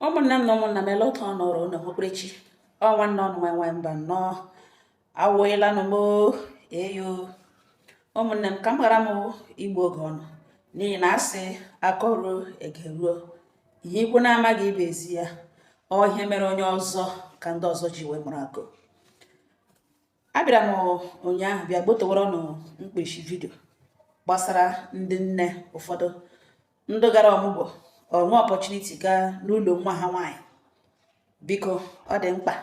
Ụmụnne m na ụmụnna m, ele otu ọ nọrọ unu hụkwurechi ọ nwanne ọnụ nwe nwe mba nnọọ awụghịlanụ m eyo. Ụmụnne m, ka m ghara m igbu oge ọnụ, n'ihi na asị akọruo egeruo ihe ikwu na-amaghị ibe ezi ya, ọ ihe mere onye ọzọ ka ndị ọzọ ji wee mụrụ akụ. Abịara m ụnyaahụ bịa gbotowara ọnụ mkpirisi video gbasara ndị nne ụfọdụ ndị gara ọmụgwọ, onwe opportunity gaa n'ụlọ nwa ha nwaanyị. Biko, ọ dị mkpa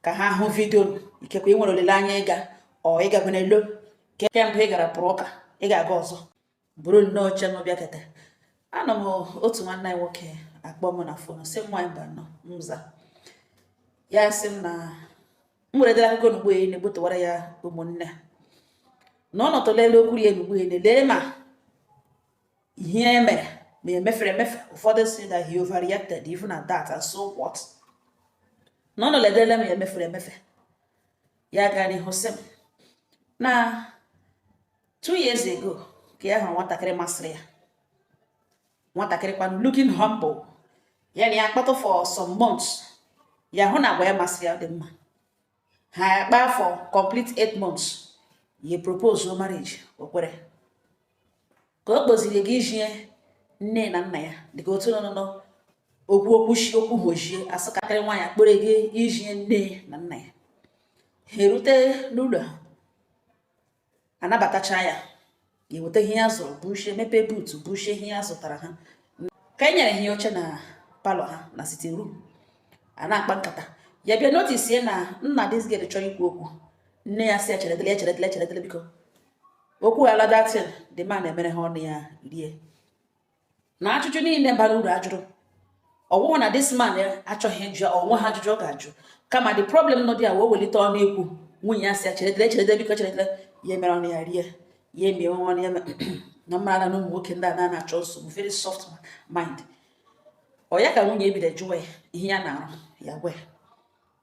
ka ha hụ video. Ikekwe ị nwere olileanya ịga ọ ịgagwana elo kemgbe ị gara pụrụ ụka, ị ga-aga ọzọ. Buru nnọọ oche m bịakete. Anọ m, otu nwanne anyị nwoke akpọ m na phone, sị m, "Nwaanyị mba nọ mza." Ya sị m na m were dere akụkọ n'ugbo ya na-egbotowara ya ụmụnne na ọ nọtụla elu okwu ya n'ugbo ya lee ma ihe e mere ma emefere emefe. Ụfọdụ si that he overreacted even at that, and so what? Na ọ nọ ledele m ya emefere emefe. Ya gaa n'ihu sị m na 2 years ago ka ya hụrụ nwatakịrị masịrị ya, nwatakịrị kwanụ looking humble. Ya na ya akpatụ for some months, ya hụ na agwa ya masịrị ya, dị mma. Ha akpa for complete 8 months, ya propose marriage, o kwere. Ka o kpoziri gị ijie nne na nna ya, dịka otu nọ nọ okwu okwu shi okwu hojie, asịkarị nwaanyị akpọrọ gị ijie nne na nna ya. Ha erute n'ụlọ ha, anabatacha ya, ya eweta ihe ya zụrụ, bushie, mepee boot, bushie ihe ya zụtara ha. Ka e nyere ha ya oche na parlour ha, na sitting room, a na-akpa nkata. Ya bịa notice na nna this girl chọrọ ikwu okwu. Nne ya sị ya cheredele, ya cheredele, cheredele biko. Okwu ala datin, the man emere ha ọnụ ya rie na ajụjụ niile bara uru ajụrụ. Ọwụhụ na this man achọghị ịjụ onwe ha ajụjụ ọ ga-ajụ, kama the problem nọ dị ya wee welite ọnụ ikwu, nwunye ya sị ya cheredele, cheredele biko, cheredele. Ya emere ọnụ ya rie, ya emie ọnụ ya na mara na ụmụ nwoke ndị a na-achọ nsogbu, very soft mind. Ọ ya ka nwunye ebido jụwa ya ihe ya na-arụ, ya gwa ya.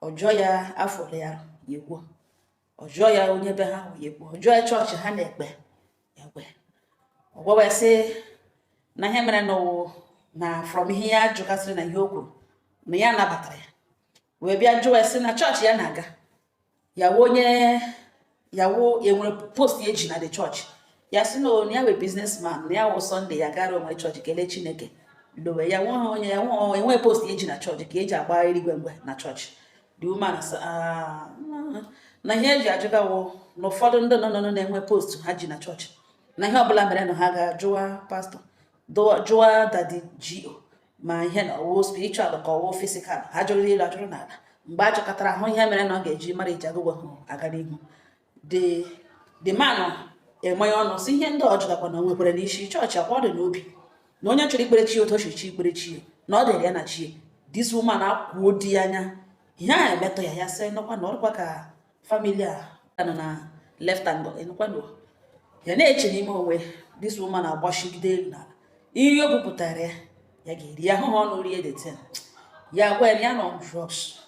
Ọ jụọ ya afọ ole ya arụ, ya ekwuo. Ọ jụọ ya onye be ha, ya ekwuo. Ọ jụọ ya chọọchị ha na-ekpe, ya gwa ya. Ọ gwawa ya sị na ihe mere n'ụwụ na from ihe ya jụgasịrị na ihe o kwuru na ya nabatara ya, wee bịa jụwa ya sị na chọọchị ya na-aga, ya wụ onye ya wụ enwere post eji na the church. Ya sị na ya wee businessman, na ya wụ Sunday ya gara onwe chọọchị kelee Chineke lowe ya nwe onye ya nwe enwe post eji na chọọchị ka eji agba eluigwe mgbe na chọọchị. The woman sị, "Ah," na ihe eji ajụga wụ na ụfọdụ ndị nọ nọ na-enwe post ha ji na chọọchị, na ihe ọbụla mere na ha ga-ajụwa pastọ, jụwa daddy go ma ihe na ọwụ spiritual ka ọwụ physical. Ha jụrụ elu, ajụrụ n'ala. Mgbe a chọkọtara ahụ ihe mere na ọ ga-eji mara eji agụgwọ hụ aga n'ihu, the man enweghị ọnụ si ihe ndị ọ jụgakwa na o nwekwara n'isi chọọchị akwa ọ dị n'obi na onye chọrọ ikpere chi otu o si chi ikpere chi na ọ dịrị ya na chi. This woman akwuo di ya anya, ihe a emetụ ya. Ya sị nọkwa na ọrụkwa ka family a nọ na left angle ịnụkwa na ya na-eche n'ime onwe. This woman agbachigide elu n'ala ihe o bupụtara ya, ya ga-eri ya hụ ha ọnụ rie the thing. Ya gwa ya na ya nọ on drugs.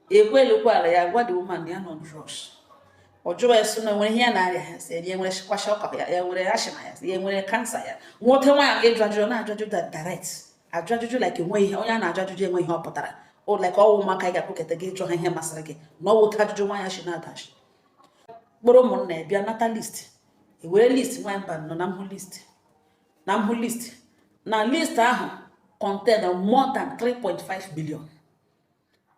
Ekwelukwa ala ya gwa the woman na ya nọ on drugs. Ọ jụrụ ya sị na nwere ihe ya na-arịa, ya sị ya nwere kwashiorkor, ya nwere asthma, ya sị ya nwere cancer. Ya nwoke nwaanyị ga-eju ajụjụ na-ajụ ajụjụ direct, ajụ ajụjụ like enwe ihe onye a na-ajụ ajụjụ enwe ihe ọ pụtara o, like ọwụ ụmụaka ị ga-akwụketa gị jụọ ha ihe masịrị gị na ọwụ otu ajụjụ nwaanyị shi na-adachi. Kpọrọ ụmụnna ya bịa nata list, ewere list. Nwaanyị mba nọ na mhụ list, na mhụ list, na list ahụ contain more than 3.5 billion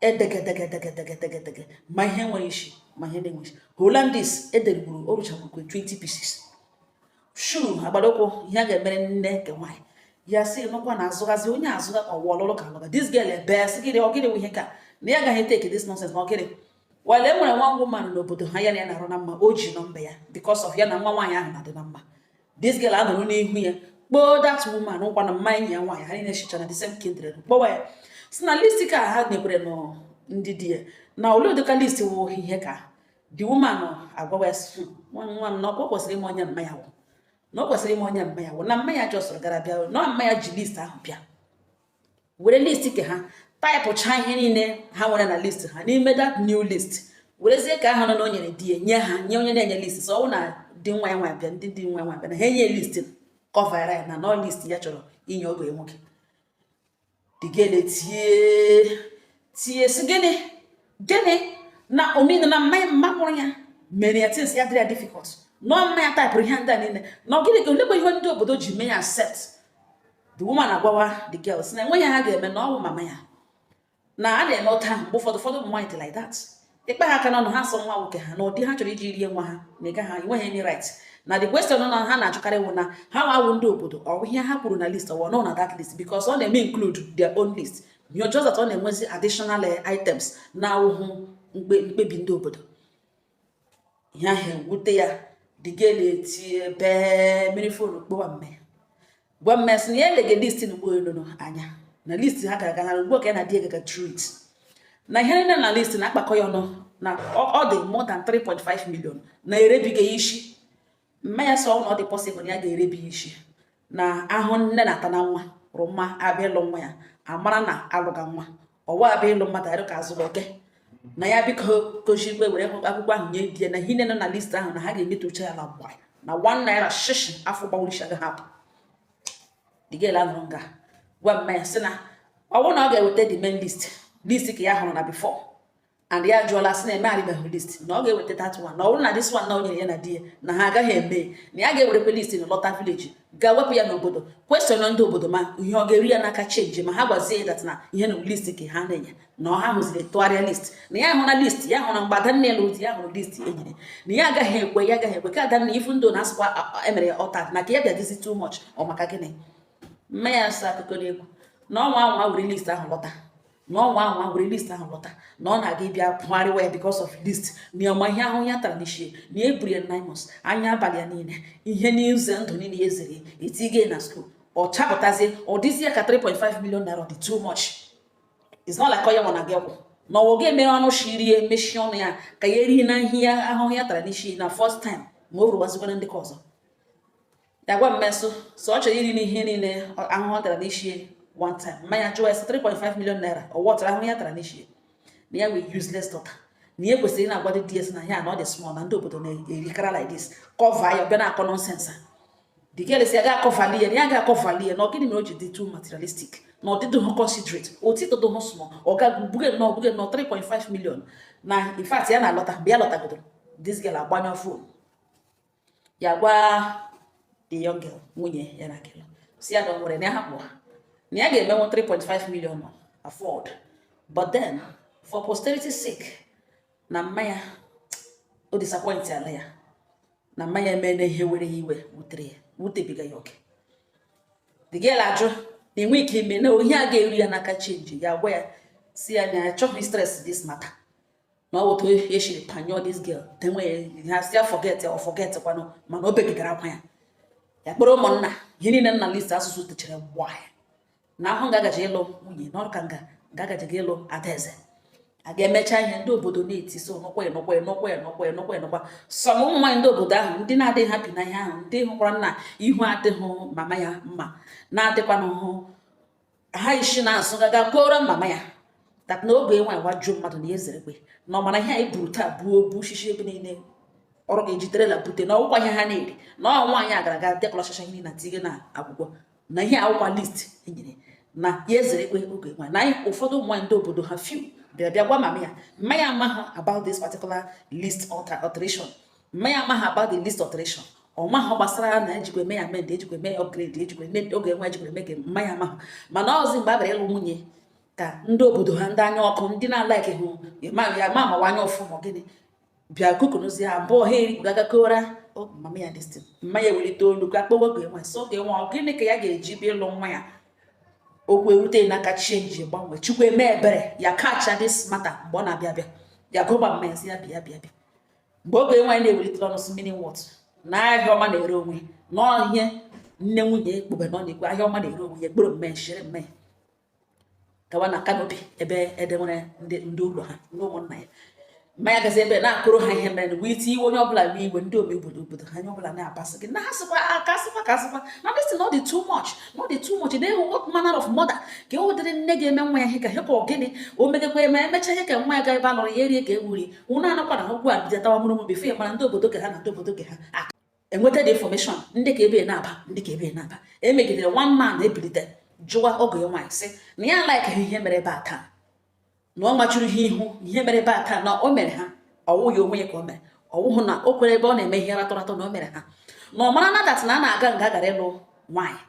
edegedegedegedegedege, ma ihe nwere isi ma ihe na-enwe isi. Hollandis edergburu o ruchakwukwe 20 pieces, shoe, agbara ụkwụ, ihe a ga-emere nne nke nwaanyị. Ya sị nụkwa na azụghazi onye azụga ka ọwa ọlụlụ ka alụga. This girl ebe sị gịnị, ọ gịnị wụ ihe ka na ya agaghị take this nonsense, na ọ gịnị. Wale e nwere nwa woman n'obodo ha ya na ya na-arụ na mma, o ji nọmba ya because of ya na nwa nwaanyị ahụ na-adị na mma. This girl anọrọ n'ihu ya kpọọ that woman nkwa na mma enyi ya nwaanyị, ha niile shicha na the same kindred. Kpọwa ya si na list ka ha nyekwere nọ ndị di ya, na ole ụdịka list wụ ihe ka. The woman agwawa ya sị, "Nwa nwa m, na ọ kwesịrị ime onye mma ya wụ, na ọ kwesịrị ime onye mma ya wụ, na mma ya jọsọrọ gara bịa, na mma ya ji list ahụ bịa were list ke ha taịpụcha ihe niile ha nwere na list ha n'ime that new list, werezie ka ahụ nọ na o nyere di ya nye ha, nye onye na-enye list." So ọ wụ na di nwa ya nwaanyị bịa, ndị di nwa ya nwaanyị bịa, na ha enye list kọvara ya na nọ list ya chọrọ inye oge nwoke. The girl etie tie sị, "Gịnị? Gịnị na omena na mma mma mụrụ ya mere ya things ya dịrị ya difficult nọ mma ya typeụrụ ihe ndị a niile na ọ gịnị ka olekwa ihe ndị obodo ji mee ya accept?" The woman agwawa the girl sị na enweghị ha ga-eme, na ọ bụ mama ya na a na-eme ụta ahụ. Mgbe ụfọdụ ụmụ nwaanyị dị like that, ịkpa ha aka n'ọnụ, ha sọ nwa nwoke ha na ụdị ha chọrọ iji rie nwa ha na ịga ha enweghị any right. Na the question na ha na-ajụkarị wụ na ha nwawu ndị obodo, ọ bụ ihe ha kwuru na list ọ nọ na that list, because ọ na-eme include their own list, you just that ọ na-enwezi additional items na-awụhụ mkpebi ndị obodo. Ihe ahụ ewute ya. The girl etie bee mmiri, phone kpọwa mme, gwa mme sị na ya elege list n'ugbo elu anya na list ha gara aga na ugbo ka ya na di ya gaga through it, na ihe niile na list na-akpakọ ya ọnụ na ọ dị more than 3.5 million na erebiga ya isi. Mmanya sọ na ọ dị possible na ya ga-erebi ya isi na ahụ nne na-ata na nwa rụ mma abịa ịlụ nwa ya, amara na alụga nwa ọwa abịa ịlụ mmadụ arụ ka azụrụ oke na ya. Biko kozikwe were akwụkwọ ahụ nye di ya na ihe niile nọ na list ahụ na ha ga-emetụ uche ya na gba na 1 naira shishi afọ gbawuru isi agaghị apụ. The girl anụrụ nga gwa mmanya sị na ọ bụrụ na ọ ga-eweta the main list, list ka ya hụrụ na before and ya jụọla sị na emegharịbeghị list, na ọ ga-eweta that one, na ọ bụrụ na this one na o nyere ya na di ya na ha agaghị eme, na ya ga-ewerekwa list na lọta village ga wepụ ya n'obodo, question ndị obodo ma ihe ọ ga-eri ya n'aka change, ma ha gwazie ya that na ihe na list ka ha na-enye na ọ ha hụziri tụgharịa list, na ya hụ na list ya hụ na mgbe adanne lụrụ di ya hụrụ list e nyere, na ya agaghị ekwe, ya agaghị ekwe ka adanne ifu ndụ na asịkwa emere ya ọta na ka ya bịa dịzi too much. Ọ maka gịnị? Mma ya asa akụkọ n'egwu na ọnwa anwa were list ahụ lọta, na ọnwa anwa were list ahụ lọta, na ọ na-aga ịbịa pụgharịwa ya because of list, na ọma ihe ahụ ya tara n'isi na eburu ya 9 months anya abalị ya niile, ihe n'ize ndụ niile ya ezere etige na school, ọ chapụtazie ọ dịzie ka 3.5 million naira dị too much. It's not like onye nwa na gị kwụ na ọwụ ga-emere ọnụ shirie mechie ọnụ ya ka ya eri na ihe ahụhụ ya tara n'isi na first time, ma o ruwazikwana ndị ka ọzọ ya gwa mmesụ so ọ chọrọ iri n'ihe niile ahụhụ ọ tara n'isi one time. Mmanya jụọ ya sị 3.5 million naira ọ wọtara ahụhụ ya tara n'isi na ya wee useless daughter, na ihe kwesịrị ị na-agwa dị ds na ya na ọ dị small na ndị obodo na-erikara like this cover ya, bịa na-akọ nonsense a. The girl si ya ga-acoverli ya, na ya ga-acoverli ya, na ọ gịnị mere o ji dị too materialistic, na ọ dịdụ considerate otito dị small, ọ ga buge nnọọ buge nnọọ 3.5 million na. In fact, ya na-alọta, mgbe ya lọtagodoro, this girl agbanyụ phone ya, gwa the young girl nwunye ya na girl si ya na o nwere na ya hapụ ha, na ya ga-emenwu 3.5 million afford, but then for posterity sake, na mmanya o disappoint ala ya, na mmanya emene ihe were ya iwe wutere ya, wutebiga ya oke. The girl ajụ na enwe ike ime na ihe a ga-eru ya n'aka change. Ya gwa ya si ya na achọghị stress this matter, na ọ wụtụ eshiri panyụọ this girl tenwe ha, si ya forget ya, ọ forget kwanụ, mana o begidere akwa ya, ya kpọrọ ụmụnna ihe niile nna list asụsụ techara gbaa ya na ahụ nga agaji ịlụ nwunye na ọrụ ka nga nga agaji ịlụ adaeze a ga-emecha ihe ndị obodo na-eti so nụkwa nụkwa nụkwa nụkwa nụkwa nụkwa. Some ụmụ nwaanyị ndị obodo ahụ ndị na-adịghị happy na ihe ahụ, ndị hụkwara na ihu adịghị mama ya mma na-adịkwanụ hụ ha isi na-asụ gaga kwuoro mama ya that na oge nwaanyị wajuo mmadụ na ya ezerekwe na ọmara ihe anyị buru taa buo bu shishi ebe niile ọrụ ga-ejiterela bute na ọgwụkwa ihe ha na-eri na ọ nwaanyị a gara aga dekọrọchacha ihe na tinye na akwụkwọ na ihe akwụkwọ list enyere na ya ezerekwe oge nwaanyị na anyị. Ụfọdụ ụmụ nwaanyị ndị obodo ha few bịara bịa gwa mama ya. Mma ya amaghị about this particular list alteration. Mma ya amaghị about the list alteration. Ọ maghị gbasara na ejikwa eme ya amend, ejikwa eme ya upgrade, ejikwa eme oge nwa ejikwa eme ka mma ya amaghị. Mana ọzi mgbe a bịara ịlụ nwunye ka ndị obodo ha, ndị anya ọkụ, ndị na-alike hụ ya ma amawa anya ụfụ ma gịnị bịa kukunuzi abụọ ha erikpugagakora mama ya destin. Mma ya ewelite olu ka kpọwa oge nwa so oge nwa ọ gịnị ka ya ga-eji bịa ịlụ nwa ya. Okwu erute n'aka change gbanwee, Chukwu eme ebere ya kacha this matter. Mgbe ọ na-abịa abịa ya gụba mma ya sị ya bịa bịa bịa. Mgbe oge nwaanyị na-ewelitere ọnụ sị meaning what, na ahịa ọma na-ere onwe na ihe nne nwunye ekpube na ọ na-ekwu ahịa ọma na-ere onwe ya ekporo mme shiri mme gawa na canopy ebe edewere ndị ụlọ ha, ndị ụmụnna ya. Mmanya gazi ebe na-akụrụ ha ihe mere wee tie iwe onye ọbụla wee iwe ndị ome obodo ha, onye ọbụla na-abasị gị na ha sịkwa aka sịkwa ka sịkwa na this thing not dị too much, not dị too much. They what manner of mother ka o dịrị nne ga-eme nwa ya ihe ka ihe ka ọ gịnị o megekwa eme emecha ihe ka nwa ya ga ebe a lụrụ ya erie ka ewuri ụnụ anakwa na ụgwọ a bido tawa mụrụ befe mara ndị obodo ka ha na ndị obodo ka ha enweta the information, ndị ka ebe na-aba, ndị ka ebe na-aba emegidere. One man ebilite Jụwa ọgọ ya nwaanyị, sị na ya like ihe mere ebe a taa, na ọ machuru ha ihu. Ihe mere ebe a taa, na o mere ha, ọwụghị onwe ya ka o mere, ọwụhụ na o kwere ebe ọ na-eme ihe ratụ ratụ, na o mere ha, na ọ mara na that na a na-aga nga gara ịlụ nwaanyị,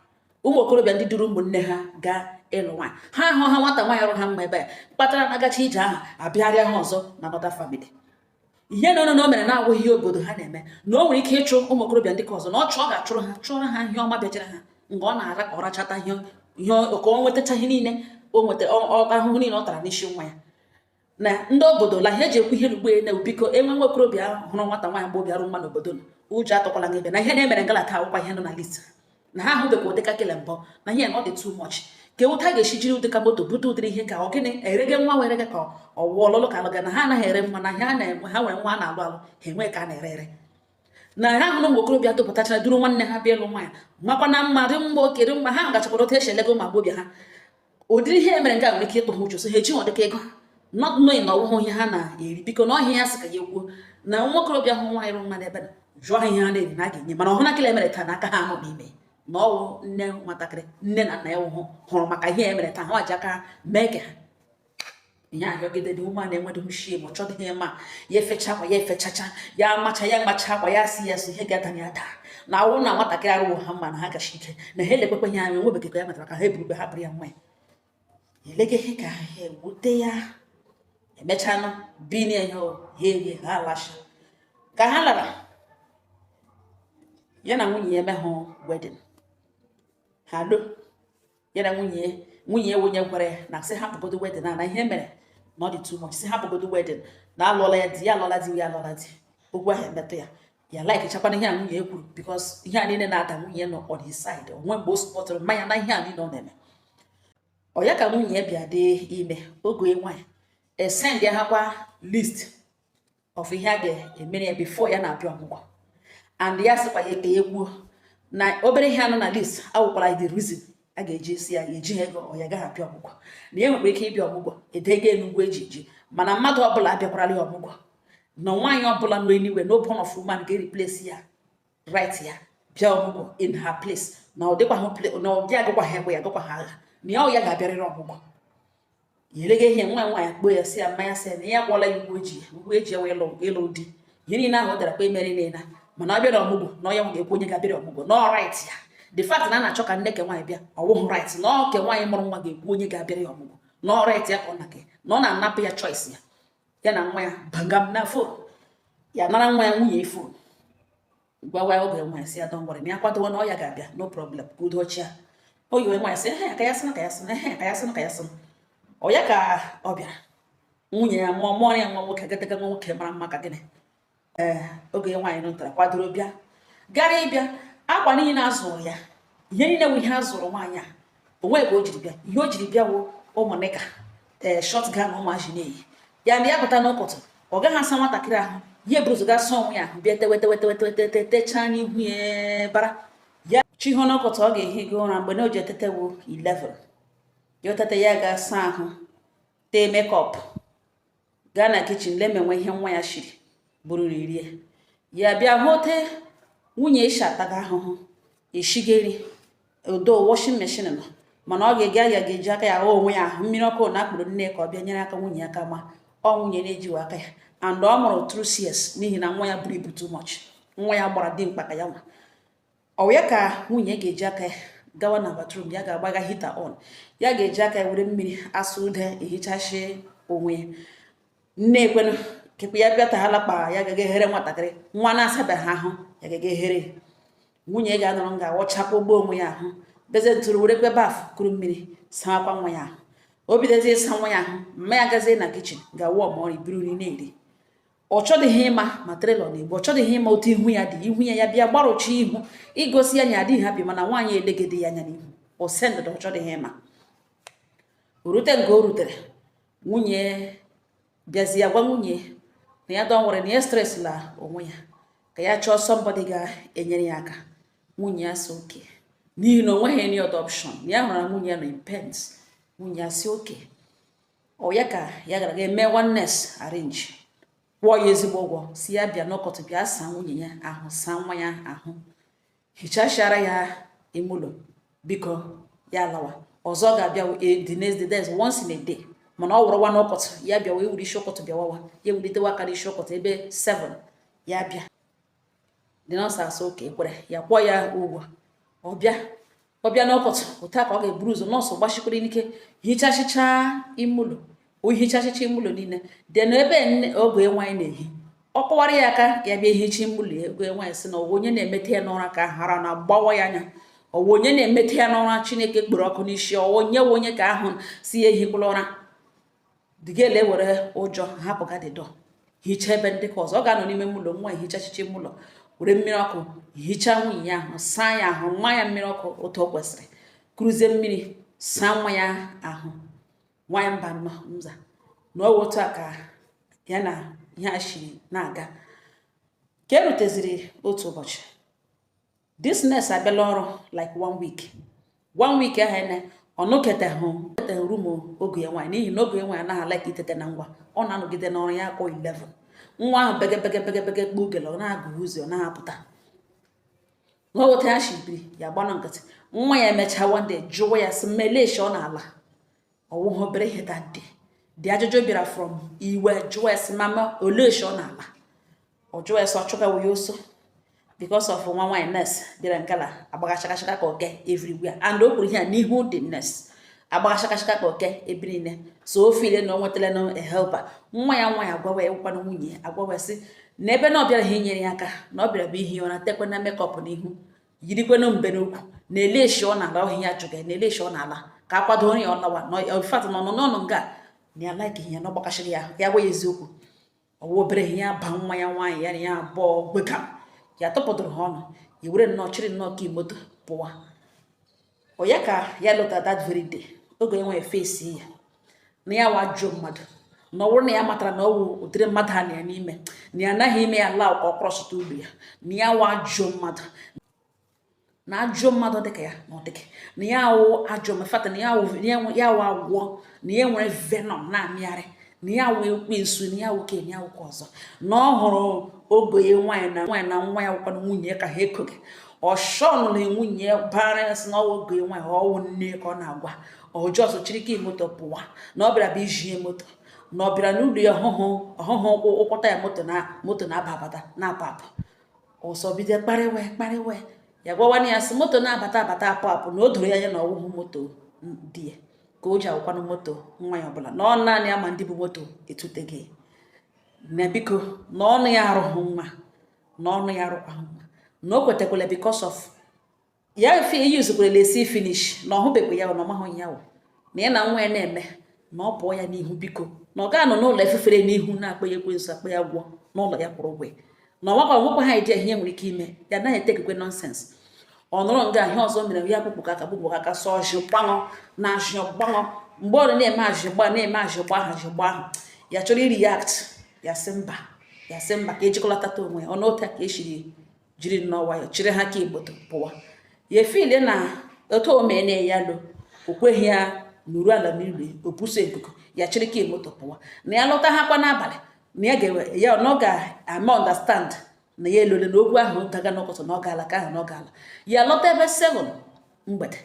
ụmụ okorobịa ndị duru ụmụnne ha gaa ịlụ nwaanyị, ha ahụ ha nwata nwaanyị rụ ha mma ebe a kpatara na agacha ije ahụ, abịarịa ha ọzọ na another family. Ihe nọ na o mere na-awụghị ihe obodo ha na-eme, na o nwere ike ịchụ ụmụ okorobịa ndị ka ọzọ, na ọ chụọ ga-achụrụ ha, chụọrọ ha ihe ọma bịachara ha mgbe ọ na-ara ka ọ rachata ihe ihe ka ọ nwetacha ihe niile o nweta ahụhụ niile ọ tara n'isi nwa ya. Na ndị obodo la ihe eji ekwu ihe n'ugbo na biko, enwe nwa okorobịa hụrụ nwata nwaanyị mgbe obi arụ mma n'obodo nọ, ụjọ atọkwala gị ebe na ihe na-emere ngalata akwụkwọ ihe nọ na list, na ha ahụbekwa ụdịka kele mbọ, na ihe na ọ dị too much ka ụta ga-esi jiri ụdịka moto bute ụdịrị ihe ka ọ gịnị erege nwa were ka ọwụ ọlụlụ ka alụga, na ha anaghị ere nwa, na ha na-enwe ha nwere nwa a na-alụ alụ, ha enwe ka a na-ere ere. Na ha hụrụ ụmụ okorobịa topụtachara duru nwanne ha bịa ịlụ nwaanyị, makwa na mma dị mma, okere mma, ha gachakwara otu esi elego ụmụ agbọbịa ha. Ụdịrị ihe mere nke a nwere ike ịtụ ha uche, so ha ejighị ọdịka ego, not knowing na ọwụhụ ihe ha na-eri. Biko, na ọhịa ya sị ka ya kwuo na nwa okorobịa hụ nwaanyị rụ mma n'ebe na jụọ ha ihe ha na-eri na a ga-enye, mana ọhụna kele mere taa n'aka ha nọ n'ime, na ọwụ nne nwatakịrị, nne na nna ya wụhụ hụrụ maka ihe e mere taa, ha ji aka ha mee ka ha ihe ahịọgide dị ume a na-enwedoghị shie ma ọ chọdịghị ma ya efecha akwa, ya efechacha, ya amacha, ya macha akwa, ya si ya so ihe ga-ada ya daa, na awụ na nwatakịrị arụwo ha mma, na ha gachi ike na ha elekwekwe ihe anya enwebekekwa ya metara ka ha eburube hapụrụ ya nwa ya elege ihe ka ha ewute ya. Emechanụ binie ihe ha erie, ha alasha. Ka ha lara, ya na nwunye ya emehụ wedding ha lo, ya na nwunye ya, nwunye ya wunye gwara ya na sị hapụgodo wedding a, na ihe mere na ọ dị too much, sị hapụgodo wedding, na alụọla ya di, ya alụọla di, ya alụọla di. Okwu ahụ emetụ ya, ya like chakwana ihe a nwunye ya kwuru, because ihe a niile na-ada, nwunye ya nọ on his side onwe mgbe o supportụrụ mmanya na ihe a niile ọ na-eme. Ọ ya ka nwunye ya bịa dị ime oge nwaanyị, esend ya hakwa list of ihe a ga-emere ya before ya na-abịa ọmụgwọ, and ya sịkwa ya ka ya kwuo na obere ihe anọ na list awụkwara the reason a ga-eji esi ya eji ha ego, ọ ya gaghị abịa ọmụgwọ, na ya nwekwara ike ịbịa ọmụgwọ edego enugwu eji eji, mana mmadụ ọbụla abịakwarala ya ọmụgwọ, na nwaanyị ọbụla nọ anywhere, no born of woman ga-replace ya right ya bịa ọmụgwọ in her place, na ọ dịkwa na ọ dị agakwa ha egbe ya agakwa ha agha, na ya ọ ya ga-abịarịrị ọmụgwọ. Ya elega ihe nwa nwaanyị kpoo ya, si ya mmanya, sị ya na ya akwụọla ya ụgwọ eji ụgwọ eji ewe ịlụ di, ihe niile ahụ ọ dara kwa emere niile, mana ọ bịara ọmụgwọ na ọ ya nwa ga-ekwu onye ga-abịara ọmụgwọ, na ọ right ya. The fact na a na-achọ ka nne ke nwaanyị bịa, ọ wụghị right, na ọ ke nwaanyị mụrụ nwa ga-ekwu onye ga-abịara ya ọmụgwọ, na ọ right ya ka ọ na na ọ na-anapụ ya choice ya. Ya na nwa ya bangam na phone, ya nara nwa ya nwunye phone, gwawa oge nwa ya, si ya don't worry, na ya kwadowo na ọ ya ga-abịa, no problem, ka udo chia. O yiwe nwa ya, sị ehe ka ya sị ka ya sị ehe ka ya sị ka ya sị. Ọ ya ka ọ bịara nwunye ya mụọ mụọ ya nwa nwoke, agadaga nwa nwoke mara mma ka gịnị. Ee, oge nwaanyị nụtara kwadoro bịa gara ịbịa, akwa niile a zụrụ ya, ihe niile bụ ihe a zụrụ nwaanyị a, onwe ka o jiri bịa. Ihe o jiri bịa wụ ụmụ knicker, ee, short gown ụmụazị na-eyi ya. Na ya pụta n'ụkụtụ, ọ gaghị asa nwatakịrị ahụ, ihe buru ụzọ gaa saa onwe ya ahụ, bịa tewe tewe tewe tewe tewe techaa n'ihu ya bara ya chi hụ n'ụkụtụ. Ọ ga-ehigo ụra mgbe na o ji etete wụ 11. Ya otete, ya ga-asa ahụ, tee makeup, gaa na kitchen lemenwe ihe nwa ya shiri buru rie. Ya bịa hụ ote nwunye eshi ataga ahụhụ eshigeri odo washing machine nọ, mana ọ ga-ega ya ga-eji aka ya ghọọ onwe ya ahụ mmiri ọkụ na akpụrụ nne ka ọ bịa nyere aka nwunye aka, ma ọ nwunye na-ejiwa aka ya, and ọ mụrụ through CS n'ihi na nwa ya buru ibu too much, nwa ya gbara dimkpa ka ya nwa. Ọ ya ka nwunye ga-eji aka ya gawa na bathroom, ya ga-agbaga heater on, ya ga-eji aka ya were mmiri asụ ude ehichashi onwe ya. Nne ekwenụ kekwe ya bịa taghala kpa ya gaga ehere nwatakịrị nwa na-asabeghị ahụ, ya gaga ehere. Nwunye ga-anọrọ nga awọchakwa ogbo onwe ya ahụ, beze ntụrụ werekwe bath kuru mmiri sawakwa nwa ya ahụ. O bidozie ịsa nwa ya ahụ, mma ya gazie na kitchen ga-awụ ọmọrị buru nri na-eri. Ọ chọdịghị ịma ma trailer na-egbu, ọ chọdịghị ịma otu ihu ya dị, ihu ya ya bịa gbarụchi ihu igosi ya na adịghị happy, mana nwaanyị elegede ya anya n'ihu o sendịrị. Ọ chọdịghị ịma o rute nke o rutere. Nwunye bịazi ya gwa nwunye na ya don worry, na ya stress la onwe ya, ka ya chọọ somebody ga-enyere ya aka. Nwunye ya sị okay, n'ihi na o nweghị any other option. Ya hụrụ na nwunye ya nọ in pains. Nwunye ya sị okay. Ọ ya ka ya gara ga eme one nurse arrange, kwụọ ya ezigbo ụgwọ, si ya bịa n'ọkọtụ bịa saa nwunye ya ahụ, saa nwa ya ahụ, hichachara ya ime ụlọ, biko ya lawa. Ọzọ ga-abịa the next day, that's once in a day. Mana ọ wụrụwa n'ụkọtụ, ya bịawa ewuri isi ụkọtụ, bịawawa ya ewulitewa aka n'isi ụkọtụ ebe 7 ya bịa. The nurse asị oke ekwere ya, kwụọ ya ụgwọ. Ọ bịa, ọ bịa n'ụkọtụ otu a ka ọ ga-eburu ụzọ. Nọọsụ gbachikwara n'ike, hichachịcha ime ụlọ, o hichachịcha ime ụlọ niile dị n'ebe oge nwaanyị na-ehi. Ọ kọwara ya aka ka ya bịa ehicha ime ụlọ ya. Oge nwaanyị sị na ọwụ onye na-emete ya n'ụra ka hara na gbawa ya anya, ọwụ onye na-emete ya n'ụra, Chineke kpere ọkụ n'isi, ọwụ onye wụ onye ka ahụ si ya ehikwala ụra. Digele were ụjọ hapụ ga the door, hichaa ebe ndị ka ọzọ. Ọ ga-anọ n'ime ụlọ nwa, hichachicha ime ụlọ, were mmiri ọkụ hichaa nwunye ya ahụ, saa ya ahụ, nwa ya mmiri ọkụ otu o kwesịrị, kuruzie mmiri saa nwa ya ahụ. Nwa ya mba nnọọ nza na ọ otu a ka ya na ihe a shiri na-aga. Ka eruteziri otu ụbọchị, this nurse abịala ọrụ like one week. One week ahụ ene ọ nụketahụ room oge ya nwaanyị, n'ihi na oge ya nwaanyị anaghị alike itete na ngwa. Ọ na-anọgide n'ọrụ ya akpọ 11. Nwa ahụ bege bege bege bege kpuo ugele, ọ na-agụ ụzọ, ọ na-apụta n'otu ya shibiri ya gbanụ nkịtị. Nwa ya emechaa one day jụọ ya sị mmeleshi ọ na-ala ọwụghị obere ihe. That day dị ajụjụ bịara from iwe. Jụọ ya sị, "Mama, oleshi ọ na-ala?" Ọ jụọ ya sị ọ chụgawo ya ọsọ because of nwa nwaanyị nurse bịara nkala agbagachakachaka ka oke everywhere, and o kwuru ihe a n'ihu the nurse, agbagachakachaka ka oke ebe niile. So o feel na o nwetala no a helper. Nwa ya nwaanyị agwawa ya, gwakwana nwunye agwawa sị na ebe na ọ bịara ha inyere ya aka, na ọ bịara bụ ihi ụra, tekwe na makeup n'ihu, yirikwenụ mbe n'ukwu, na eleshi ọ na-ala ọhịa ya jụga na eleshi ọ na-ala ka akwado ya ọ lawa na in fact na ọnọ n'ọnụ nga na ya like ya na ọ gbakashịrị ya. Ya gwa ya eziokwu, ọwụ obere ihe ya ba nwa ya nwaanyị ya na ya abụọ gwega ya tụpụtụrụ ha ọnụ, ya were nnọọ chịrị nnọọ ka moto pụwa. Ọ ya ka ya lọta that very day, oge enwe face ya na ya wa jụọ mmadụ na ọ bụrụ na ya matara na ọ wụ ụdịrị mmadụ a na ya n'ime na ya anaghị ime ya laa ka ọ krọsụta ụlọ ya, na ya wa jụọ mmadụ na ajọ mmadụ dịka ya na ọ dịka na ya awụ ajọ mefata, na ya awụ ya awụ agwọ, na ya nwere venom na-amịgharị, na ya awụ ekwensu, na ya awụ ke na ya awụkwa ọzọ, na ọ hụrụ oge ya nwaanyị na nwaanyị na nwa ya wụkwana nwunye ka ha ekoghị ọshọn na nwunye ya bara ya sị na ọwụ oge nwaanyị, ọwụ nne ka ọ na-agwa ọjọọ chiri ka moto pụwa, na ọ bịara bụ ijie moto, na ọ bịara n'ụlọ ya ọhụhụ ọhụhụ ụkwụ ụkwụta ya moto na moto na-aba abata na-apụ apụ. Ọsọ bido kparịwe kparịwe ya, gwawana ya sị moto na-abata abata apụ apụ, na o doro ya anya na ọwụhụ moto di ya ka o ji awụkwanụ moto nwa ya ọbụla, na ọ naanị ya ma ndị bụ moto etuteghị, na biko na ọnụ ya arụghị nwa, na ọnụ ya arụkwaghị nwa, na o kwetakwala because of ya eyuzukwara esi finish, na ọ hụbekwa ya, na ọ mahụ ya wụ na ya na nwa ya na-eme na ọ pụọ ya n'ihu, biko, na ọ ga-anọ n'ụlọ efefere n'ihu na-akpọ ya ekwensu, akpọ ya gwọ n'ụlọ ya kwụrụ ụgwọ ya, na ọnwakwa nwekwa ha idea ihe nwere ike ime ya anaghị etekekwe nonsense. Ọ nọrọ nga ihe ọzọ mere ya kpụkpụ aka kpụkpụ aka sọ ọjị gbaṅụ na azụ gbaṅụ. Mgbe ọ na-eme azụ gba na-eme azụ gba ahụ azụ gba ahụ, ya chọrọ iri react, ya sị mba, ya sị mba, ka ejikọlatata onwe ya ọnụ otu a ka esiri jiri nnọọ nwayọ chịrị ha ka igboto pụwa. Ya efile na otu o mee na ya lo o kweghị ya nuru ala n'ili obuso ikuku, ya chịrị ka moto pụwa, na ya lọta ha kwa n'abalị, na ya ga ya na ọ ga-ama understand na ya elole na okwu ahụ gaga n'ụtụtụ, na ọ gaala ka ahụ na ọ gaala. Ya lọta ebe 7 mgbede,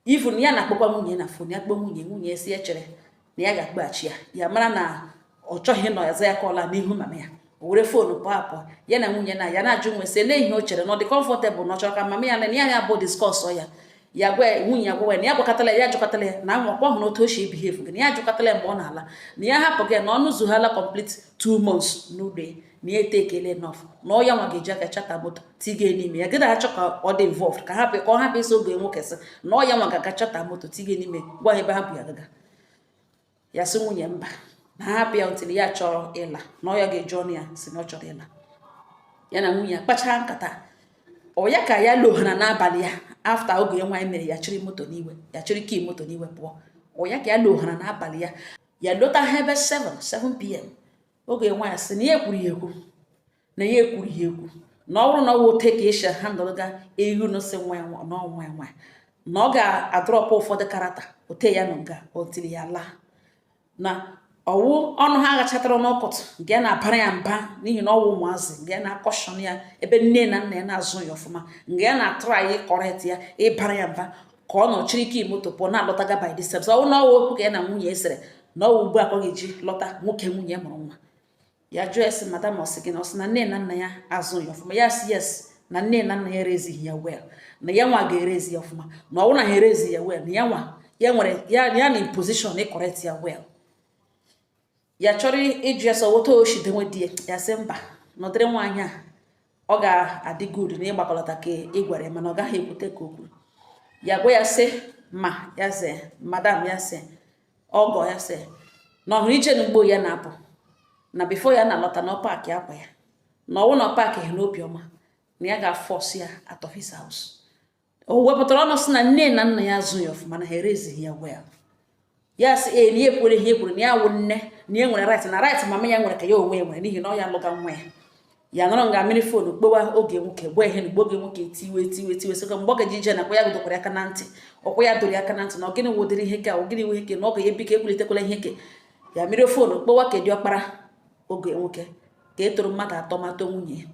even ya na-akpọkwa nwunye na phone, ya kpọọ nwunye, nwunye si ya chere na ya ga-akpọghachi ya. Ya mara na ọ chọghị ịnọ ya za ya kọla n'ihu mama ya. O were phone pụọ apụọ. Ya na nwunye na ya na-ajụ nwe sị ele ihe o chere na ọ dị comfortable, na ọ chọrọ ka mama ya na ya ya bụ discuss ya. Ya gwa nwunye ya, gwawa ya na ya gwakọtala ya, ajụkọtala ya na anwakwa hụrụ otu o si behave gị, na ya ajụkọtala ya mgbe ọ na-ala, na ya hapụ gị na ọnụ zughala complete 2 months n'ụlọ ya, na ya ete ekele enough, na ọ ya nwa ga-eji aka chata moto tiga n'ime ya gị achọ ka ọ dị involved, ka hapụ ka ọ hapụ ịsị oge nwoke sị na ọ ya nwa ga-aga chata moto tiga n'ime, gwa ha ebe ha bụ ya gaga. Ya sị nwunye mba, na ha hapụ ya until ya chọrọ ịla, na ọ ya ga-eji ọnụ ya si na ọ chọrọ ịla. Ya na nwunye ya kpachaa nkata. Ọ ya ka ya loghara n'abalị ya after oge ya nwaanyị mere ya chịrị moto n'iwe, ya chịrị key moto n'iwe pụọ. Ọ ya ka ya loghara n'abalị ya, ya lọta ha ebe 7 7 p.m. Oge nwaanyị sị na ya ekwuru ya ekwu, na ya ekwuru ya ekwu, na ọ bụrụ na ọ wụ ote ka esi handle ga ewu na sị nwa ya na nwa ya nwaanyị na ọ ga-adrop ụfọdụ character ote ya nọ nga otiri ya laa, na ọwụ ọnụ ha agachatara n'ọkụtụ nke ya na-abara ya mba, n'ihi na ọwụ ụmụazị nke ya na-acaution ya ebe nne na nna ya na-azụ ya ọfụma, nke ya na-atry correct ya, ịbara ya mba. Ka ọ nọ chiri ike moto pụọ na-alọtaga by this time, so ọ na ọwụ okwu ka ya na nwunye esere na ọwụ ugbu a ka ọ ga-eji lọta. Nwoke nwunye mụrụ nwa ya jụọ esi, "Madam, ọ sị gị na ọ sị na nne na nna ya azụ ya ọfụma?" Ya sị yes, na nne na nna ya erezighị ya well, na ya nwa ga-erezi ya ọfụma, na ọ bụrụ na ha erezi ya well, na ya nwa ya nwere ya ya na in position ịcorrect ya well. Ya chọrọ ịjụ ya sọ woto oshi denwe di ya. Ya sị mba, nọdịrị nwaanyị a, ọ ga-adị good na ịgbakọlọta ka ị gwara ya, mana ọ gaghị ekwute ka o kwuru. Ya gwa ya sị ma ya sị madam, ya sị ọgọ, ya sị na ọhụrụ ije n'ugbo ya na-apụ na before ya na-alọta na ọ pack akwa ya, na ọwụ na ọ pack ha n'obiọma, na ya ga-aforce ya out of his house. O wepụtara ọnụ sị na nne na nna ya azụ ya ọfụma, na ha erezighị ya well. Ya sị ee, na ya ekwere ihe ekwere, na ya wụ nne, na ya nwere right, na right mama ya nwere ka ya onwe ya nwere, n'ihi na ọ ya lụga nwa ya. Ya nọrọ nga mmiri phone kpowa oge nwoke gwa ihe na mgbe oge nwoke tiwe tiwe tiwe sịkwa mgbe ọ gaji ije nakwa ya dokwara aka na ntị, ọkwa ya doro ya aka na ntị na ọ gịnị wụdịrị ihe ka ọ gịnị wụ ihe ke na ọ ga-ebiko ekwulitekwala ihe ke. Ya mmiri phone kpowa ka dị ọkpara oge nwoke ka e toro mmadụ atọ matọ nwunye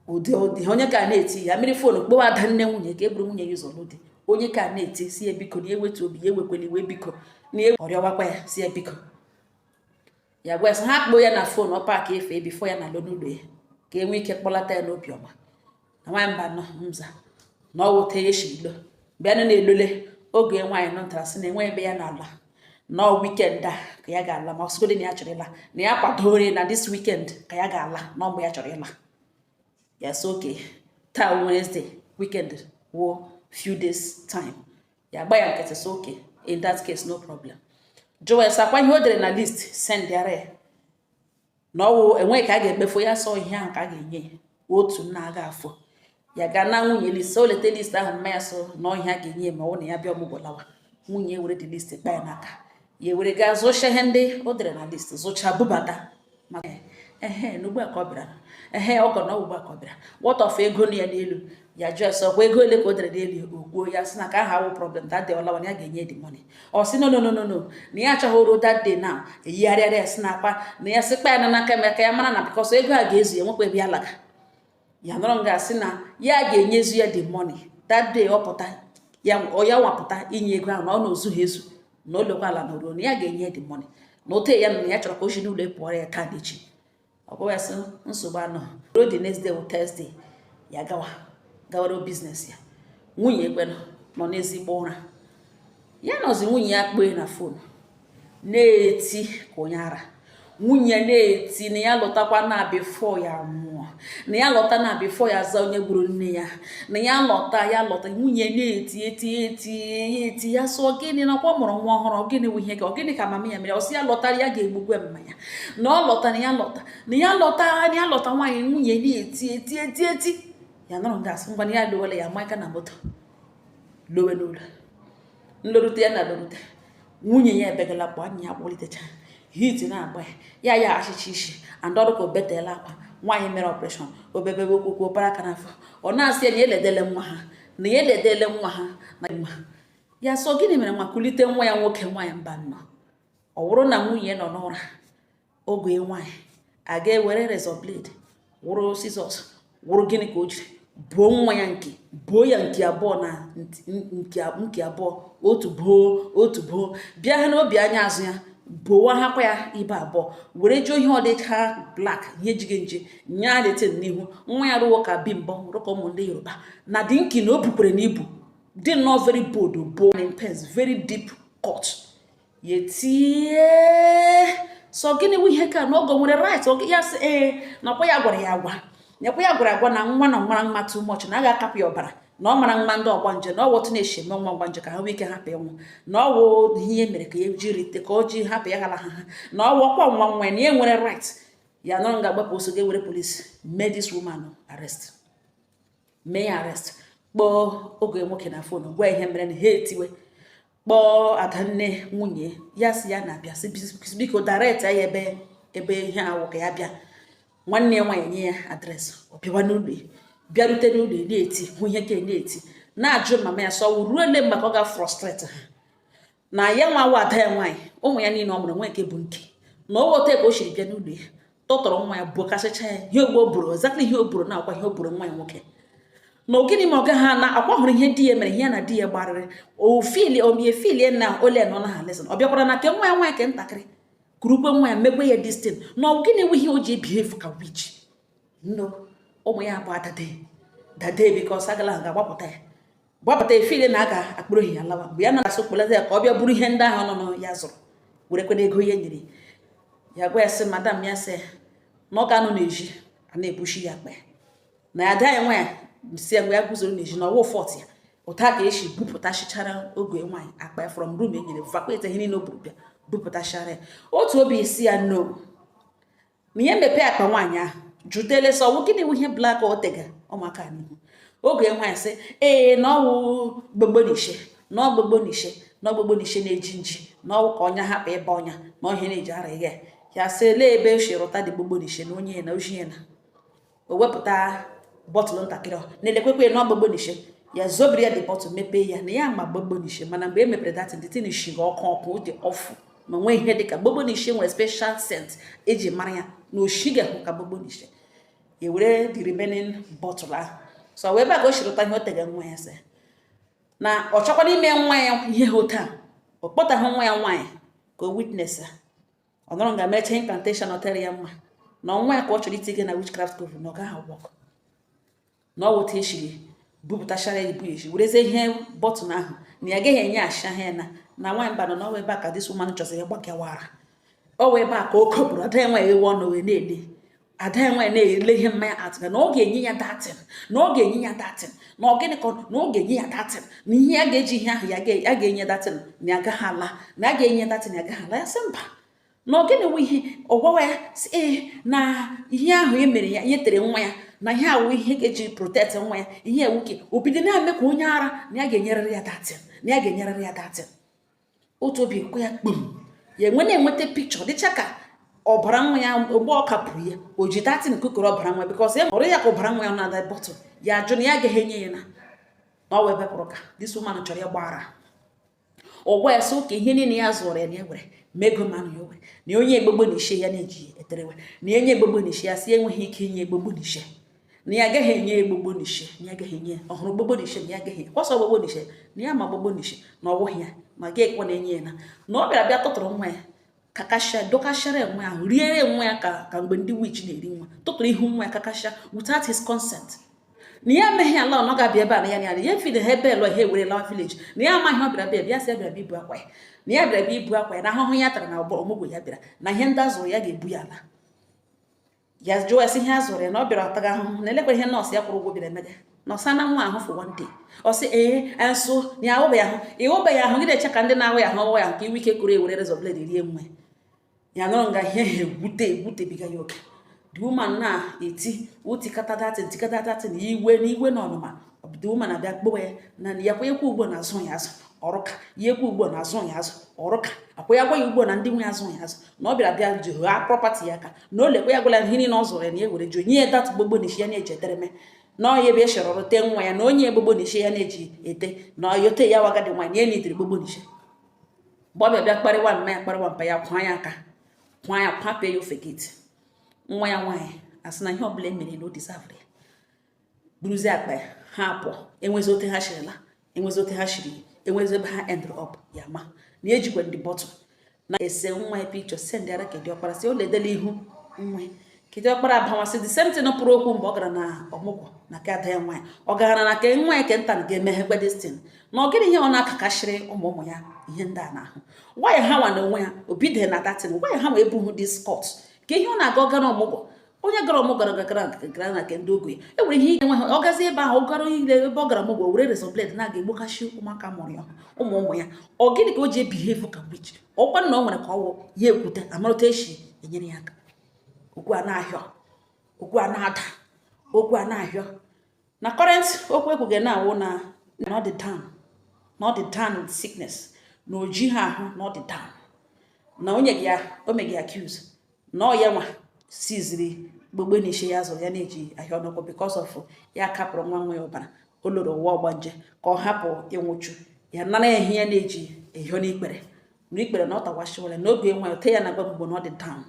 ụdị ụdị onye ka na-eti. Ya mmiri phone kpowa ada nne nwunye ka e buru nwunye ya ụzọ n'ụdị onye ka na-eti, si ya biko, na ewetu obi ya, ewekwela iwe, biko, na ọrịọwakwa ya, si ya biko. Ya gwa ya sị ha kpoo ya na phone, ọ pack efe before ya na alụ n'ụlọ ya, ka e nwee ike kpọlata ya n'obiọma. Na nwaanyị mba nọ nza na ọ wụte ya eshiri ilo bịa nụ na-elole oge nwaanyị nọ ntara sị na enwe ebe ya na-ala, na ọ weekend a ka ya ga-ala, ma ọsịgodị na ya chọrọ ịla, na ya kwadore na this weekend ka ya ga-ala, na ọ mgbe ya chọrọ ịla. Ya sị okay, taa Wednesday, weekend wo few days time. Ya gba ya nkịtị sị okay, in that case, no problem. Jụwa ya sakwa ihe o dere na list send yara ya, na ọwụ enweghị ka a ga-ekpefu ya, sọ ihe ahụ ka a ga-enye ya otu nna aga afọ. Ya gaa na nwunye list, o leta list ahụ, mma ya so na ọhịa a ga-enye ya ma ọ na ya bịa ọmụgwọ lawa. Nwunye were the list kpa ya n'aka, ya ewere gaa zụcha ihe ndị o dere na list, zụcha bubata maka ehe n'ugbu a ka ọ bịara ehe ọgọ na ugbu a ka ọ bịara. What of ego nọ ya n'elu? Ya jụọ sọ kwa ego ole ka o dere n'elu. O kwuo, ya sị na ka aha awụ problem that day, ọlawa na ya ga-enye the money. Ọ sị no, no, no, no, no, na ya achọghị ruo that day now. Eyigharịara ya sị na akpa na ya sịkpa ya na n'aka eme ka ya mara na because ego a ga-ezu ya, nwekwa ebe ya laga. Ya nọrọ nga sị na ya ga-enyezu ya the money that day. Ọ pụta ya, ọ ya nwapụta inye ego ahụ na ọ na ozughị ezu na o lekwa ala na oruo na ya ga-enye the money na ote ya na ya chọrọ ka o si n'ụlọ pụọrọ ya taa echi. Ọ bụghị ya sị nsogbu anọ ruo the next day wụ Thursday. Ya gawa gawara business ya. Nwunye ekwenụ nọ n'ezigbo ụra. Ya nọzi, nwunye ya kpee na phone na-eti ka onye ara. Nwunye na-eti na ya lọtakwa na before ya nwụọ, na ya lọta na before ya za onye gburu nne ya, na ya lọta, ya lọta. Nwunye na-eti eti eti eti. Ya sọ gịnị na ọkwa mụrụ nwa ọhụrụ? Gịnị wụ ihe ka ọ gịnị ka mama ya mere? Ọ sị ya lọtara, ya ga-egbukwe mmanya na ọ lọta, na ya lọta, na ya lọta, na ya lọta. Nwaanyị nwunye na-eti eti eti eti. Ya nọrọ nga asị ngwa na ya lowela ya maka na moto lowe n'ụlọ nlorute. Ya na lorute, nwunye ya ebegala kpọ anya ya kpọlitecha hit na-agba ya, ya achịcha isi and ọrụ ka o betela akwa. Nwaanyị mere operation obebebe okwukwu opara aka n'afọ. Ọ na-asị ya na ya eledele nwa ha, na ya eledele nwa ha na nwa ya. Sọ gịnị mere nwa kulite nwa ya nwoke? Nwaanyị mba nnọọ, ọ bụrụ na nwunye nọ n'ụra oge nwaanyị a ga-ewere razor blade, wụrụ scissors, wụrụ gịnị ka o jiri buo nwa ya nke buo ya nke abụọ na nke abụọ, otu buo, otu buo bịa ha n'obi anya azụ ya bowa hakwa ya ibe abụọ, were jụọ ihe ọ dịcha black, ihe jighị nje nya dịtin n'ihu nwa ya rụwo ka bi mbọ rụka ụmụ ndị Yoruba na dị nki na o bukwere n'ibu dị nnọọ very bold, bold and intense, very deep cut. Ya tie sọ gịnị wụ ihe ka na ọgọ nwere right ya sị ee, nakwa ya gwara ya agwa, nyekwa ya gwara agwa na nwa na mara mma too much, na a ga-akapụ ya ọbara, na ọ mara mma ndị ọgbanje, na ọ wụ otu na-esi eme nwa ọgbanje ka ha nwee ike hapụ ịnwụ, na ọ wụ ihe mere ka ya ji rite ka o ji hapụ ya ghara ha ha, na ọ wụ ọkwa nwa nwa ya, na ya nwere right. Ya nọrọ nga agbapụ oso ga-ewere police mee this woman arrest, mee ya arrest. Kpọọ oge nwoke na phone gwa ihe mere na ha etiwe. Kpọọ adanne nwunye ya, si ya na-abịa, si biko direct ya ebe ihe awụ ka ya bịa. Nwanne ya nwaanyị nye ya address. Ọ bịawa n'ụlọ ya, bịarute n'ụlọ ya na-eti, hụ ihe ka na-eti, na-ajụ mama ya sọ ruo ole mgbe ka ọ ga-frustrate ha, na ya nwa wa ada ya nwaanyị, ụmụ ya niile ọ mụrụ nwe nke bụ nke na o wote ka o siri bịa n'ụlọ ya tọtọrọ nwa ya, bokasịcha ya ihe ogbo o buru, exactly ihe o buru na akwa ihe o buru nwa ya nwoke. Na ogini ma ọ gaghị ana akwa hụrụ ihe di ya mere, ihe ya na di ya gbarịrị ofili omie filie na ole nọ na ha lesson. Ọ bịakwara na ke nwa ya nwaanyị ke ntakịrị, kurukwe nwa ya, megwe ya this thing. Na ọ gịnị wụ ihe o ji behave ka witch? No, ụmụ ya abụọ dade dade, because agala ha ga-agbapụta ya, gbapụta efile na a ga-akpụrụ ya lawa. Mgbe ya na-asụ kpọlata ya ka ọ bịa buru ihe ndị ahụ nọ ya zụrụ, werekwana ego ihe nyere ya, gwa ya sị madam, ya sị na ọ ga-anọ n'ezi a na-ebushi ya akpa ya na ya ada ya nwa ya si ya mgbe ya guzoro n'ezi na ọwụ fault ya. Ụta ka esi bupụtachịchara oge nwaanyị akpa ya from room e nyere, vakwete ihe niile o buru bịa, bupụtachara ya. Otu obi si ya no, na ihe mepee akpa nwaanyị ahụ, jụtele sọ ọwụ gịnị wụ ihe black o tega ụmụaka n'ihu. Oge nwaanyị sị ee, na ọwụ gbogbo n'ishe, na ọgbogbo n'ishe, na ọgbogbo n'ishe na-eji nji, na ọwụ ka ọnya hapụ ịba ọnya, na ọhịa na-eji ara ihe ya. Sị lee ebe o si rụta dị gbogbo n'ishe, na onye na oji ya na o wepụta bottle ntakịrị ọ na-elekwekwe na ọgbogbo n'ishe. Ya zobiri ya the bottle, mepee ya, na ya ma gbogbo n'ishe. Mana mgbe e mepere that thing, the thing shiga ọkụ ọkụ dị ọfụ, ma nwee ihe dịka gbogbo n'ishe nwere special scent eji mara ya, na oshiga hụ ka gbogbo n'ishe. Ya were the remaining bottle ahụ, so wee ebe a ka o si rụta ihe o tega nwa ya. Sị na ọ chọkwara ime nwa ya ihe ha taa, ọ kpọtaghị nwa ya nwaanyị ka o witness ya. Ọ nọrọ nga mecha incantation, ọ tere ya mma na nwa ya ka ọ chọrọ itinye na witchcraft coven, na ọ gaghị work. Na ọ wụta eshiri bupụtachara ya ibu eji werezie ihe bottle ahụ, na ya agaghị enye achị ahịa ya na nwaanyị mba nọ n'ọwa. Ebe a ka this woman chọziri ịgbakewara ọ, ebe a ka o kopụrụ ada ya nwaanyị ewe ọnụ wee na-ele ada ya nwaanyị, na-ele ihe mmanya atụga, na ọ ga-enye ya that thing, na ọ ga-enye ya that thing, na ọ gịnị ka na ọ ga-enye ya that thing, na ihe ya ga-eji ihe ahụ ya ga-enye that thing, na ya agaghị ala, na ya ga-enye that thing, ya agaghị ala. Ya sị mba, na ọ gịnị wụ ihe ọ gwawa ya? Sị ee, na ihe ahụ e mere ya, ihe tere nwa ya, na ihe awụ ihe ga-eji protect nwa ya, ihe ewuke obido na-eme ka onye ara, na ya ga-enyerịrị ya that thing, na ya ga-enyerịrị ya that thing. Otu obi kwe ya kpum, ya enwe na-enweta pikchọ dịcha ka ọbara nwa ya mgbe ọ kapụrụ ya, o ji that thing kukoro ọbara nwa, because ya hụrụ ya ka ọbara nwa ya na-ada bottle. Ya ajụ na ya agaghị enye ya, na ọ wee bepụrụ ka this woman chọrọ ịgba ara. Ọgwa ya sị ụka ihe niile ya zụrụ ya na ewere ma ego manụ ya were, na onye egbogbo na ishe ya na-eji eterewe, na enye egbogbo na ishe. Ya si enweghị ike inye egbogbo na ishe, na ya agaghị enye egbogbo na ishe, na ya agaghị enye ọhụrụ gbogbo na ishe, na ya agaghị kwọsọ gbogbo na ishe, na ya ma gbogbo na ishe, na ọwụghị ya ma ga ekwe na enye ya. Na ọ bịara bịa tụtụrụ nwa ya, kakasha dokashara nwa ahụ, riere nwa ya ka mgbe ndị witch na-eri nwa, tụtụrụ ihu nwa ya, kakasha without his consent. Na ya emeghị ala ọ ga-abịa ebe a, na ya na ya ya fide ha ebe elu ha ewere lawa village, na ya amaghị ọ bịara bịa bịa sị ya bịara bịa ibu akwa ya, na ya bịara bịa ibu akwa ya, na ahụhụ ya tara na ọmụgwọ ya bịara, na ihe ndị a zụrụ ya ga-ebu ya ala. Ya jụọ ya sị ihe a zụrụ ya, na ọ bịara ọtaga ahụhụ, na elekwa ihe nọọsụ ya kwụrụ ụgwọ bịara emega na ọsa na nwa ahụ for one day. Ọ sị ee, nso na ya ahụbeghị ahụ, ịhụbeghị ahụ gị na-eche ka ndị na-ahụ ya ahụ ọwụ ya ahụ ka iwe ike kụrụ ewere razor blade rie nwa ya. Nọrọ nga ihe ha egwute egwutebiga ya oke. The woman na-eti otikata that thing, tikata that thing, iwe na iwe na ọnụma. The woman abịa kpowe ya na ya kwa ekwe ugbo na azụ ya azụ ọrụka ya, ekwe ugbo na azụ ya azụ ọrụka akwa ya, gwa ya ugbo na ndị nwe azụ ya azụ, na ọ bịara bịa ji ha property ya aka, na o lekwa ya gwala ihe niile ọ zụrụ ya, na ya were ji onye ya that gbogbo na isi ya na-eji etereme, na ọ ya ebe eshọrọ rute nwa ya, na onye gbogbo na isi ya na-eji ete, na oyote ya wagadi nwaanyị, na ya nidiri gbogbo na isi. Mgbe ọ bịa bịa kparịwa mma ya, kparịwa mpa ya, kwa ya aka, kwa ya, kwapee ya ofe gate. Nwa ya nwaanyị asị na ihe ọbụla e mere na o deserve ya, buruzie akpa ya, ha pụọ. Enwezi ote ha shirila, enwezi ote ha shiri, enwezi ebe ha end up. Ya ma na ejikwa ndị bottle na-ese nwa ya picture send ara kedị ọkpara, si o ledela ihu nwa ya. Kedị ọkpara abanwasị the same thing pụrụ okwu mgbe ọ gara na ọmụgwọ na ke ada ya nwaanyị, ọ gara na ke nwa ya ke nta ga-emeghekwe this thing, na ọ gịnị ihe ọ na-akakashịrị ụmụ ụmụ ya ihe ndị a n'ahụ nwaanyị ha nwa na onwe ya obide na that thing. Nwaanyị ha nwa ebughị this court ka ihe ọ na-aga ọ gara ọmụgwọ. Onye gara ọmụgwọ gara gara na nke ndị ogo ya, e nwere ihe ige nwe ha. Ọ gazie ebe ahụ, ọ gara ile ebe ọ gara ọmụgwọ, were razor blade na-aga egbokasị ụmụaka mụrụ ya, ụmụ ụmụ ya. Ọ gịnị ka o ji ebehave ka witch? Ọkwa na o nwere ka ọwụ ya ekwute amarụta esi enyere ya aka. Okwu a na-ahịọ, okwu a na-ada, okwu a na-ahịọ na current okwu ekwughị na-awụ na ọ dị down, na ọ dị down with sickness, na o ji ha ahụ, na ọ dị down, na onye gị ya o meghị accuse na ọ ya nwa siziri gbogbo na ishe ya zụrụ ya na-eji ahịa ọnụkwụ, because of ya kapụrụ nwa nwa ya ọbara o loro ụwa ọgbanje ka ọ hapụ ịnwụchu ya, nara ya ihe ya na-eji ehio n'ikpere n'ikpere, na ọ tawashiwara n'oge nwa ya te ya na gba mgbe na ọ dị down.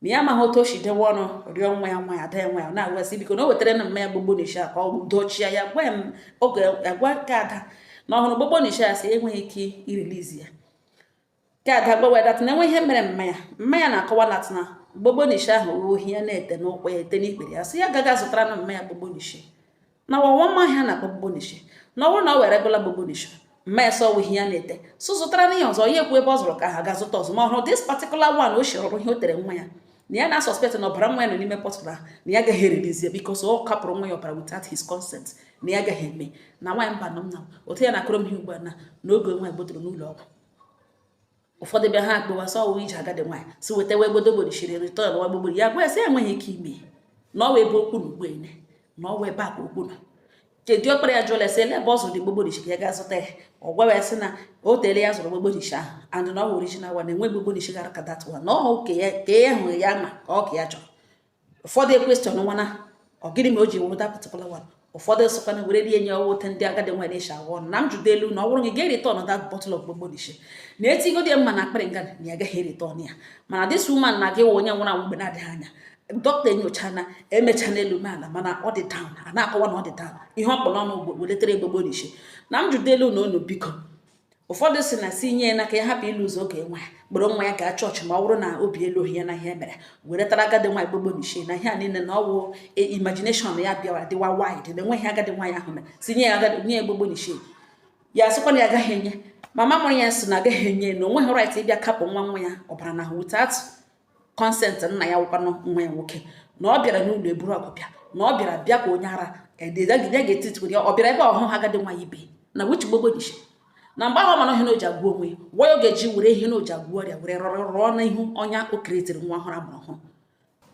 Na ya amaghị otu o si dewe ọnụ rịọ nwa ya nwa ya, ada ya nwa ya, na-agwa sị biko na o wetara na mma ya gbogbo n'isi a ka ọ dochie ya. Gwa m oge agwa ka ada na ọhụrụ gbogbo n'isi ya sị enweghị ike irelease ya. Ka ada gbawa that na enwe ihe mere mma ya. Mma ya na-akọwa that na gbogbo n'isi ahụ ohi ya na-ete n'ụkwụ ya, ete n'ikpere ya, sị ya gaga zụtara na mma ya gbogbo n'isi na ọwụwa mma ahịa na-akpọ gbogbo n'isi, na ọ bụrụ na ọ were gola gbogbo n'isi mma ya sọ ọwụ ihe ya na-ete so zụtara na ya ọzọ. Ya ekwu ebe ọ zụrụ ka ha ga zụta ọzọ, ma ọ hụrụ this particular one o shirụrụ ihe o tere nwa ya, na ya na-suspect na ọbara nwa ya nọ n'ime bottle ahụ, na ya agaghị erelease ya because ọ kapụrụ nwa ya ọbara without his consent, na ya agaghị eme. Na nwaanyị mba nọ m na otu ya na-akụrụ m ihe ugbu a na n'oge nwaanyị gbotoro n'ụlọ ọgwụ. Ụfọdụ bịa ha akpụwa sọ ọwụ ije agadi nwaanyị si weta wee gbodo shiri return nwa gbogbori ya, gwa ya sị enweghị ike ime na ọwa ebe okwu na ugbu ene na ọwa ebe a ka okwu nọ. Kedu ọkpara ya jụọla sị ele ebe ọ zụrụ gbogborishi ka ya gaa zụta ya. Ọ gwawa ya sị na o teele ya zụrụ gbogborishi ahụ and na ọ wụ original one, enwe gbogborishi gara ka that one, na ọ ka ya ka ya hụrụ ya ma ka ọ ka ya chọrọ. Ụfọdụ question nwana ọ gịnị ma o ji wụrụ that particular one. Ụfọdụ sịkwana were rie nye ọwụ ote ndị agadi nwaanyị na-eshi agwọ ọnụ. Na m jụdo elu na ọ bụrụ gị ga return that bottle of gbogborishi na etigodi ya mma na akpịrị nga na ya agaghị return ya, mana this woman na gị wụ onye nwụrụ anwụ mgbe na-adịghị anya. Dọkịta enyocha na emecha n'elu ala, mana ọ dị down, a na-akọwa na ọ dị down, ihe ọ kpọ n'ọnụ ugbo weletere gbogborishi. Na m jụdo elu na unu biko. Ụfọdụ si na si nye ya n'aka ya hapụ ịlụ ụzọ oge nwa ya kpọrọ nwa ya gaa chọọchị, ma ọ bụrụ na obi elu ohi ya na ihe mere weretara agadi nwaanyị gbogbo n'isi na ihe a niile na ọwụ imagination ya bịara dịwa wide, na enweghị agadi nwaanyị ahụ mere si nye ya agadi nye ya gbogbo n'isi ya. Sịkwa na ya agaghị enye. Mama mụrụ ya sị na agaghị enye, na onweghị right ịbịa kapụ nwa nwa ya ọbara na without consent nna ya, wụkwanụ nwa ya nwoke, na ọ bịara n'ụlọ eburu ọgụ bịa, na ọ bịara bịa ka onye ara ya ga-etiti ya. Ọ bịara ebe ọhụ ha agadi nwaanyị ibe na which gbogbo n'isi na mgbe ahụ mana ihe na o ji agwụ onwe ya gwa ya, ọ ga-eji were ihe na o ji agwụ ọrịa were rọrọ rụọ n'ihu ọnya o keretiri nwa ọhụrụ amụrụ ọhụrụ.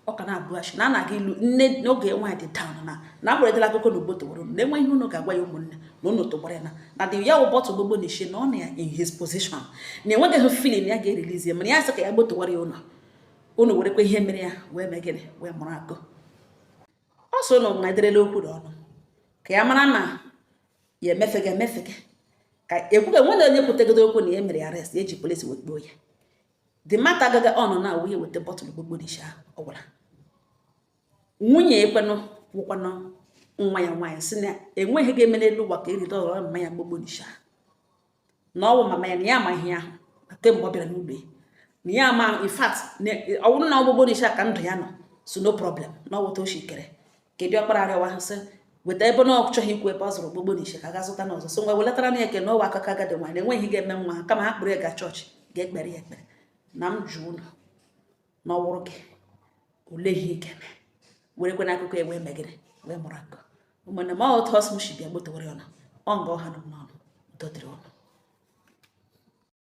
Ọ ka na-abụghachi na a na-aga ilu nne n'oge nwaanyị dị down na agberedela akụkọ na ugbo toworo na enwe ihe unu ga-agwa ya ụmụnne na unu tụgbara ya na dị ya wụ bottle gbogbo na-eshi na ọ na ya in his position na enweghị feeling ya ga-erelease ya, mana ya sị ka ya gbotowara ya ụlọ unu werekwa ihe mere ya wee mee gịnị wee mụrụ akụ. Ọ so na nwa okwu na ọnụ ka ya mara na ya emefege emefege ka ekwughị enwe na onye kwutegodo okwu na ya mere ya arrest, eji polisi wee kpoo ya. The matter agaghị ọnụ na awụ ya weta bottle gbogbo n'isi ahụ. Ọ gwara nwunye ekwenụ wụkwanụ nwa ya nwaanyị sị na enweghị ga-eme n'elu ụwa ka erite ọrọ mma ya gbogbo n'isi ahụ, na ọ bụ mama ya, na ya ama ihe ahụ na kemgbe ọ bịara n'ụlọ ya na ya ama. In fact, ọ bụrụ na ọgbogbo n'isi a ka ndụ ya nọ, so no problem na ọ wụta oshi kere kedu ọkpara arịọwa ha sị weta ebe na ọ chọghị ikwu ebe ọ zụrụ gbogbo n'isi ka ga zụta n'ọzọ. So ngwa welatara na eke na ọwa akụkọ agadi nwaanyị na enweghị ga-eme nwa ha, kama ha kpụrụ ya gaa chọọchị ga-ekpere ya ekpere. Na m jụ unu na ọ wụrụ gị, olee ihe ị ga-eme? Werekwe n'akụkọ ya wee megịrị wee mụrụ akụ. Ụmụnne m, ọ otu ọsọ m si bịa gbotowere ọnụ ọ nga ọha nọ m n'ọnụ. Udo dịrị ụnụ.